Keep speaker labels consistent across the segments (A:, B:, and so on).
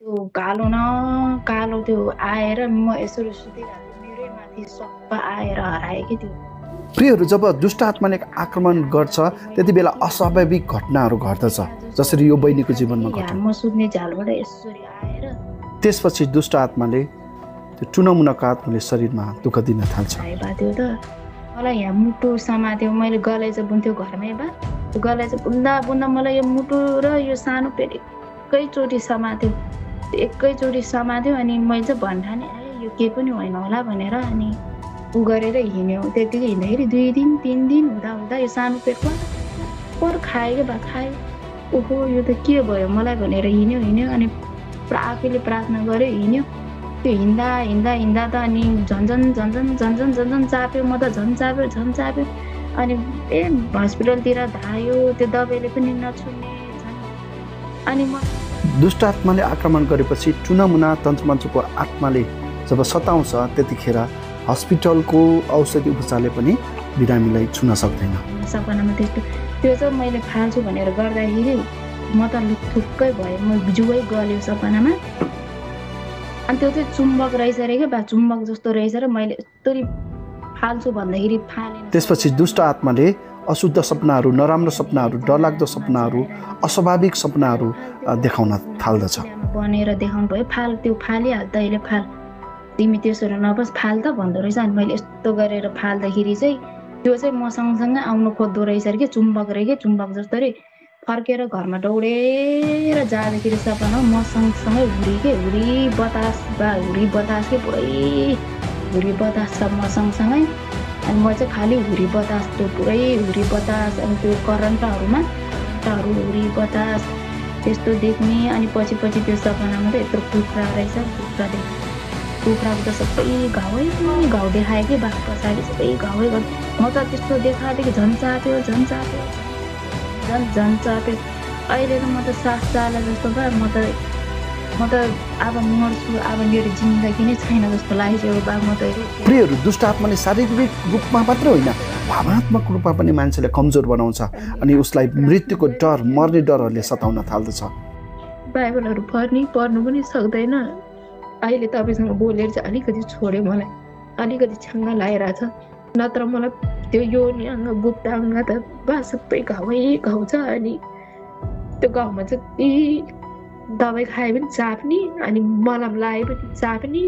A: त्यो कालो न कालो त्यो आएर म यसरी सुतिरहेको मेरै माथि सप्पा आएर हरायो कि त्यो।
B: प्रियहरू, जब दुष्ट आत्माले आक्रमण गर्छ त्यति बेला अस्वाभाविक घटनाहरू घट्दछ, जसरी यो बहिनीको जीवनमा घट्यो।
A: म सुत्ने झालबाट यसरी आएर
B: त्यसपछि दुष्ट आत्माले त्यो टुनमुनाको आत्माले शरीरमा दुःख दिन थाल्छ।
A: त्यो त मलाई यहाँ मुटु समात्यो, मैले गलेजो बुन्थ्यो घरमै बा, त्यो गलेजो बुन्दा बुन्दा मलाई यो मुटु र यो सानो पेट एकैचोटि समात्यो, एकैचोटि समात्यो। अनि मैले चाहिँ भन्ठाने यो के पनि होइन होला भनेर अनि उ गरेर हिँड्यो। त्यतिकै हिँड्दाखेरि 2 दिन 3 दिन हुँदा हुँदा यो सानो पेट पर खायो क्या बा, खायो। ओहो यो त के भयो मलाई भनेर हिँड्यो। अनि आफैले प्रार्थना गर्यो, हिँड्यो। त्यो हिँड्दा हिँड्दा हिँड्दा त अनि झन्झन चाप्यो, म त झन् चाप्यो। अनि हस्पिटलतिर धायो, त्यो दबाईले पनि नछुने। अनि म
B: दुष्ट आत्माले आक्रमण गरेपछि टुनमुना तन्त्रमन्त्रको आत्माले जब सताउँछ त्यतिखेर हस्पिटलको औषधि उपचारले पनि बिरामीलाई छुन सक्दैन।
A: सपनामा त्यो चाहिँ मैले फाल्छु भनेर गर्दाखेरि म त थुक्कै भएँ, म जुवै गल्यो सपनामा। अनि त्यो चाहिँ चुम्बक रहेछ रे क्या बा, चुम्बक जस्तो रहेछ र मैले यस्तरी फाल्छु भन्दाखेरि फालेन।
B: त्यसपछि दुष्ट आत्माले अशुद्ध सपनाहरू, नराम्रो सपनाहरू, डरलाग्दो सपनाहरू, अस्वाभाविक सपनाहरू देखाउन थाल्दछ।
A: बनेर देखाउनु भयो, फाल त्यो फालिहाल त अहिले फाल, तिमी त्यसरी नबस फाल त भन्दो रहेछ। अनि मैले यस्तो गरेर फाल्दाखेरि चाहिँ त्यो चाहिँ म सँगसँगै आउनु खोज्दो रहेछ कि चुम्बक रे के, चुम्बक जस्तो रे। फर्केर घरमा दौडेर जाँदाखेरि सपना म सँगसँगै हुरी बतास के पुरै हुरी बतास छ म सँगसँगै। अनि म चाहिँ खालि हुरी बतास, त्यो पुरै हुरी बतास। अनि त्यो करेन्टहरू हुरी बतास त्यस्तो देख्ने। अनि पछि त्यो सपनामा त यत्रो कुखुरा रहेछ, कुखुराको त सबै घाउ देखायो कि बाघ पछाडि सबै घाउ। म त त्यस्तो देखाएदेखि झन् चाप्यो। अहिले त म त सास चाला जस्तो भए म त अब मर्छु, अब मेरो जिन्दगी नै छैन जस्तो लाग्यो बा। म त
B: प्रियहरू, दुष्ट आत्माले शारीरिक रूपमा मात्र होइन, भावनात्मक रूपमा पनि मान्छेलाई कमजोर बनाउँछ अनि उसलाई मृत्युको डर, मर्ने डरहरूले सताउन थाल्दछ।
A: बाइबलहरू पढ्नु पनि सक्दैन। अहिले तपाईँसँग बोलेर चाहिँ अलिकति छोड्यो, मलाई अलिकति छङ्ग लागिरहेछ। नत्र मलाई त्यो योनि अङ्ग, गुप्त अङ्ग त बा सबै घाउ छ। अनि त्यो घाउमा चाहिँ दबाई खाए पनि चाप्ने, अनि मलम लाए पनि चाप्ने।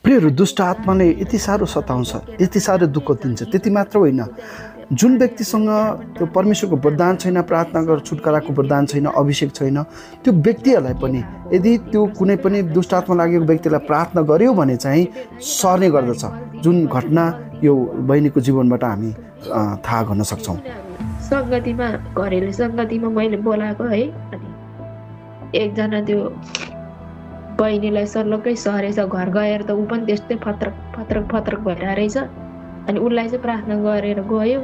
B: प्रियहरू, दुष्ट आत्माले यति साह्रो सताउँछ, यति साह्रो दुःख दिन्छ। त्यति मात्र होइन, जुन व्यक्तिसँग त्यो परमेश्वरको वरदान छैन, प्रार्थना गरेर छुटकाराको वरदान छैन, अभिषेक छैन, त्यो व्यक्तिहरूलाई पनि यदि त्यो कुनै पनि दुष्ट आत्मा लागेको व्यक्तिलाई प्रार्थना गर्यो भने चाहिँ सर्ने गर्दछ। जुन घटना यो बहिनीको जीवनबाट हामी थाहा गर्न सक्छौँ।
A: घरेलु सङ्गतिमा मैले बोलाएको है, अनि एकजना त्यो बहिनीलाई सर्लक्कै सरेछ। घर गएर त ऊ पनि त्यस्तै फत्रक भइरहेको रहेछ। अनि उसलाई चाहिँ प्रार्थना गरेर गयो।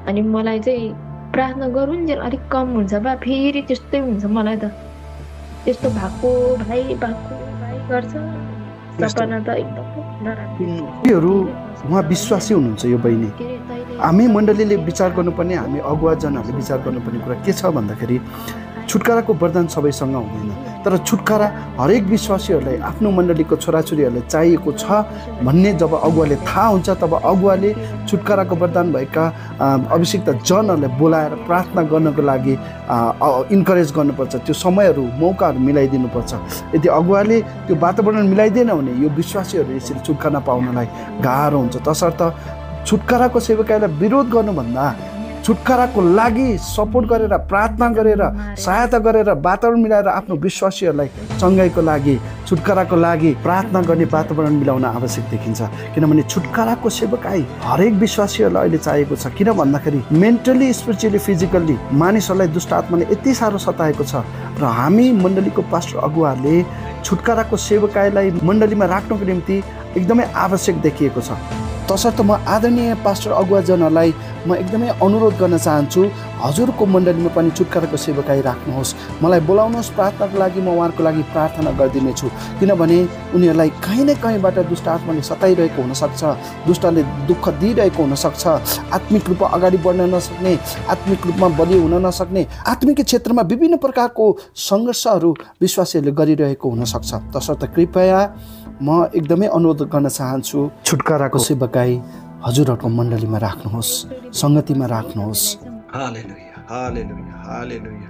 A: अनि मलाई चाहिँ प्रार्थना गरुन्जेल अलिक कम हुन्छ बा, फेरि त्यस्तै हुन्छ। मलाई त त्यस्तो भएको भाइ गर्छ सपना त एकदम
B: नराम्रो। उहाँ विश्वासी हुनुहुन्छ यो बहिनी। हामी मण्डलीले विचार गर्नुपर्ने, हामी अगुवाजनहरूले विचार गर्नुपर्ने कुरा के छ भन्दाखेरि छुटकाराको वरदान सबैसँग हुँदैन, तर छुटकारा हरेक विश्वासीहरूलाई, आफ्नो मण्डलीको छोराछोरीहरूलाई चाहिएको छ भन्ने जब अगुवाले थाहा हुन्छ, तब अगुवाले छुटकाराको वरदान भएका अभिषिक्त जनहरूलाई बोलाएर प्रार्थना गर्नको लागि इन्करेज गर्नुपर्छ। त्यो समयहरू, मौकाहरू मिलाइदिनुपर्छ। यदि अगुवाले त्यो वातावरण मिलाइदिएन भने यो विश्वासीहरू यसरी छुटकारा पाउनलाई गाह्रो हुन्छ। तसर्थ छुटकाराको सेवकाईलाई विरोध गर्नुभन्दा छुटकाराको लागि सपोर्ट गरेर, प्रार्थना गरेर, सहायता गरेर, वातावरण मिलाएर आफ्नो विश्वासीहरूलाई चङ्गाइको लागि, छुटकाराको लागि प्रार्थना गर्ने वातावरण मिलाउन आवश्यक देखिन्छ। किनभने छुटकाराको सेवकाई हरेक विश्वासीहरूलाई अहिले चाहिएको छ। किन भन्दाखेरि मेन्टली, स्पिरिचुअली, फिजिकल्ली मानिसहरूलाई दुष्ट आत्माले यति साह्रो सताएको छ र हामी मण्डलीको पास्टर अगुवाहरूले छुटकाराको सेवकाईलाई मण्डलीमा राख्नको निम्ति एकदमै आवश्यक देखिएको छ। तसर्थ म आदरणीय पास्टर अगुवाजनहरूलाई म एकदमै अनुरोध गर्न चाहन्छु, हजुरको मण्डलीमा पनि छुटकाराको सेवकाई राख्नुहोस्। मलाई बोलाउनुहोस्, प्रार्थनाको लागि म उहाँहरूको लागि प्रार्थना गरिदिनेछु। किनभने उनीहरूलाई कहीँ न कहीँबाट दुष्ट आत्माले सताइरहेको हुनसक्छ, दुष्टले दुःख दिइरहेको हुनसक्छ, आत्मिक रूपमा अगाडि बढ्न नसक्ने, आत्मिक रूपमा बलियो हुन नसक्ने, आत्मिक क्षेत्रमा विभिन्न प्रकारको सङ्घर्षहरू विश्वासीहरूले गरिरहेको हुनसक्छ। तसर्थ कृपया म एकदमै अनुरोध गर्न चाहन्छु, छुटकाराको सेवकाई हजुरहरूको मण्डलीमा राख्नुहोस्, सङ्गतिमा राख्नुहोस्।
C: हालेलुया, हालेलुया, हालेलुया।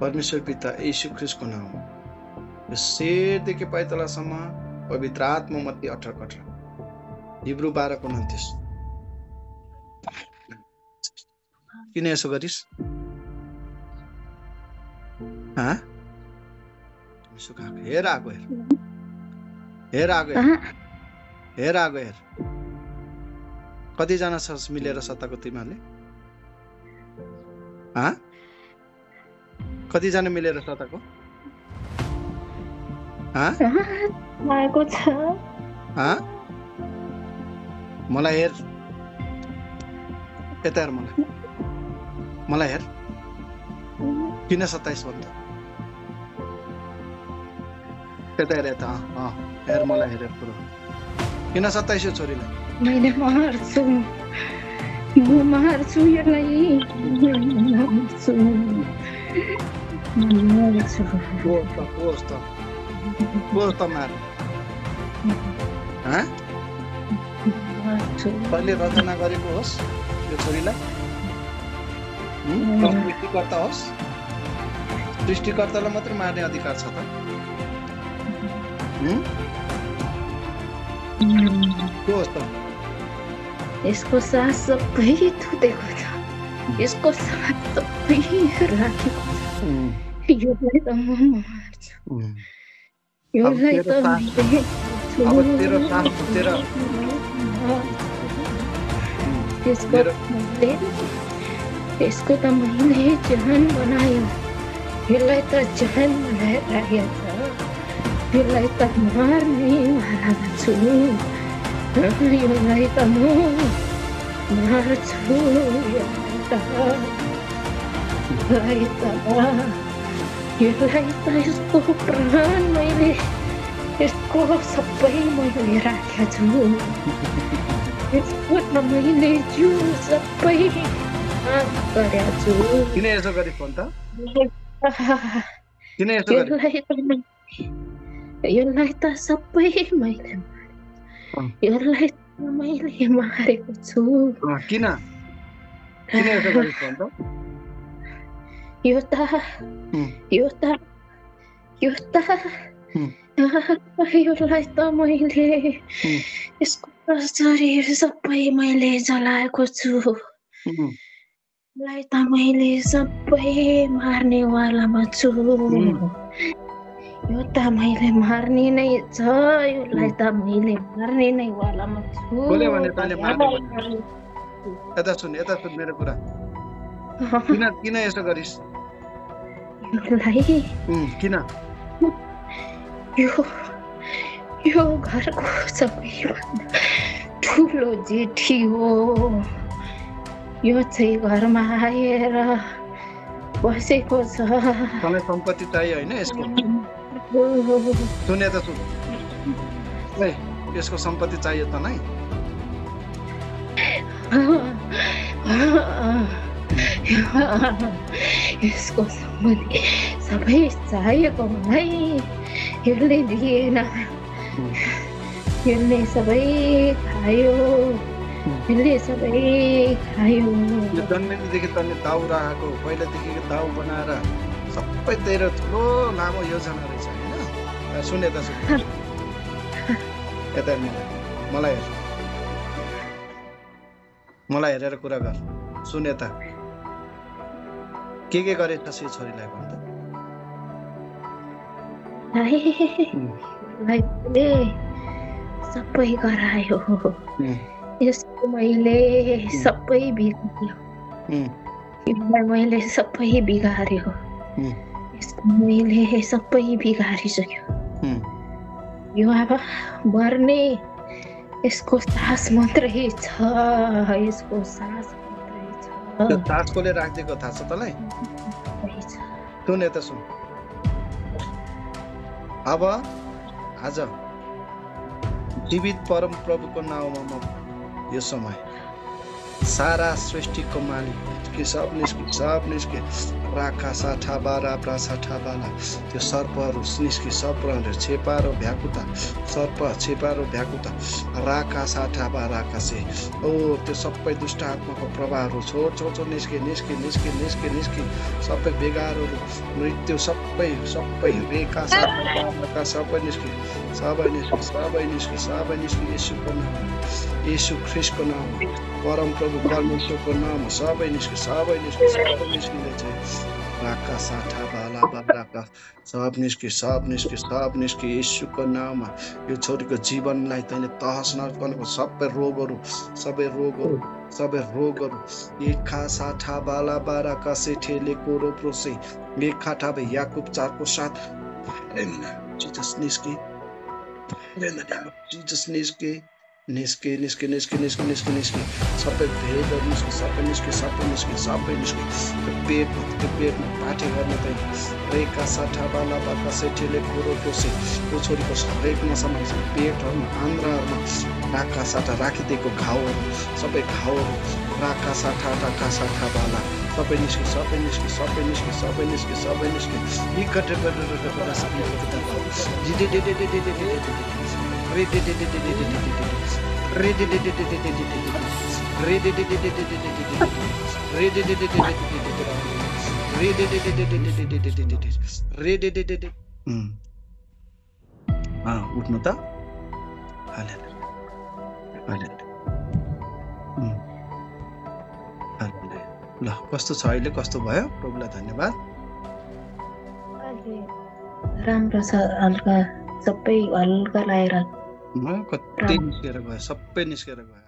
C: परमेश्वर पिता येशू ख्रीष्टको नाम, यो शेरदेखि पाइतलासम्म पवित्र आत्मा मत्ती 18 हिब्रू 12:29। किन यसो गरिस्? हेर आगो, हेर आगो, हेर आगो, हेर कतिजना छ मिलेर सत्ताको तिमीहरूले? कतिजना मिलेर सत्ताको? मलाई हेर, यता हेर, मलाई हेर। किन 27 भन्छ? यता हेर, यता हेर, मलाई हेरेर कुरो। किन 27 यो छोरीलाई?
A: मैले मार्छु, म मार्छु यसलाई, मार्छु।
C: कहिले रचना गरेको होस् यो छोरीलाई? सृष्टिकर्ता होस्, सृष्टिकर्तालाई मात्रै मार्ने अधिकार छ त?
A: यसको सास सबै थुतेको छ, यसको सास सबै राखेको छ। यसलाई त म मार्छु, यसलाई त यसको त मैले जहान बनायो, यसलाई त जहान बनाएर राखेको छ, यसलाई त मार्ने वालामा छु, यसलाई त म मार्छु, यसलाई त यसको प्राण मैले, यसको सबै मैले राखेको छु, यसको त मैले जिउ सबै गरेको छु।
C: किन यसो गरिस् भन् त? किन यसो
A: यसलाई त सबै मैले, यसलाई मैले मारेको छु।
C: किन यसो गरिस् भन् त?
A: यसलाई त मैले, यसको शरीर सबै मैले जलाएको छु, यसलाई त मैले सबै मार्ने वालामा छु, यो त मैले मार्ने नै छ, यसलाई त मैले मार्ने नै वालामा छु।
C: यता सुन मेरो कुरा। किन यसो गरिस्? किन?
A: यो घरको सबैभन्दा ठुलो जेठी हो, यो चाहिँ घरमा आएर बसेको छ।
C: तँलाई सम्पत्ति चाहियो होइन यसको? सुन यता सुन, यसको सम्पत्ति चाहियो तँलाई?
A: यसको सम्पत्ति सबै चाहिएको मलाई, यसले दिएन, यसले सबै खायो, यसले सबै खायो।
C: जन्मिँदादेखि तँले दाउ राखेको, पहिलादेखि दाउ बनाएर सबै तेरो ठुलो लामो योजना रहेछ होइन? सुन यता सुन, यता मलाई हेरेर कुरा गर। सुन यता, के गरेछ यो छोरीलाई भन्छ?
A: सबै गरायो, यसको मैले सबै बिगार्यो, मैले सबै बिगार्यो, यसको मैले सबै बिगारिसक्यो, यो अब मर्ने यसको सास मात्रै छ, यसको सास मात्रै छ।
C: त्यो सास कसले राखिदिएको थाहा छ तँलाई? सुन यता सुन, अब आज जीवित परम प्रभुको नाउँमा म यो समय सारा सृष्टिको मालिक के सब निस्के राखा साठा बारा प्रासाठा बाला त्यो सर्पहरू निस्के, सर्पहरू छेपारो भ्याकुता, सर्प छेपारो भ्याकुता राखा साठा बाराका से ओ त्यो सबै दुष्ट आत्माको प्रभावहरू छोड निस्के निस्के निस्के निस्के निस्के सबै बेगारहरू मृत्यु सबै रेखा साठा सबै निस्के सबै निस्के सबै निस्के सबै निस्के येशूको नाम, येशू ख्रीष्टको नाम, परम प्रभु परमेश्वरको नाम सबै निस्के निस्किँदै छ। राका साठा बाला बाराका सब निस्के येशूको नाममा। यो छोरीको जीवनलाई तैँले तहस नहस गर्नुको सबै रोगहरू एखा साठा बाला बाराका सेठेले कोरो प्रोसे एखा ठाबे याकुब 4:7 जीसस निस्के, जीसस निस्के सबै भेदहरू निस्के पेटमा पाठे गर्न त रेखा साठा बाला बाका सेठेले कोरो टोसे यो छोरीको हरेक नसामा पेटहरूमा आन्द्राहरूमा राका साठा राखिदिएको घाउहरू सबै घाउहरू राका साठा बाला सबै निस्के निकट उठ्नु त ल कस्तो छ अहिले, कस्तो भयो? प्रभुलाई धन्यवाद।
A: राम्रो छ, हल्का सबै हल्का लागेर
C: कति निस्केर गयो, सबै निस्केर गयो।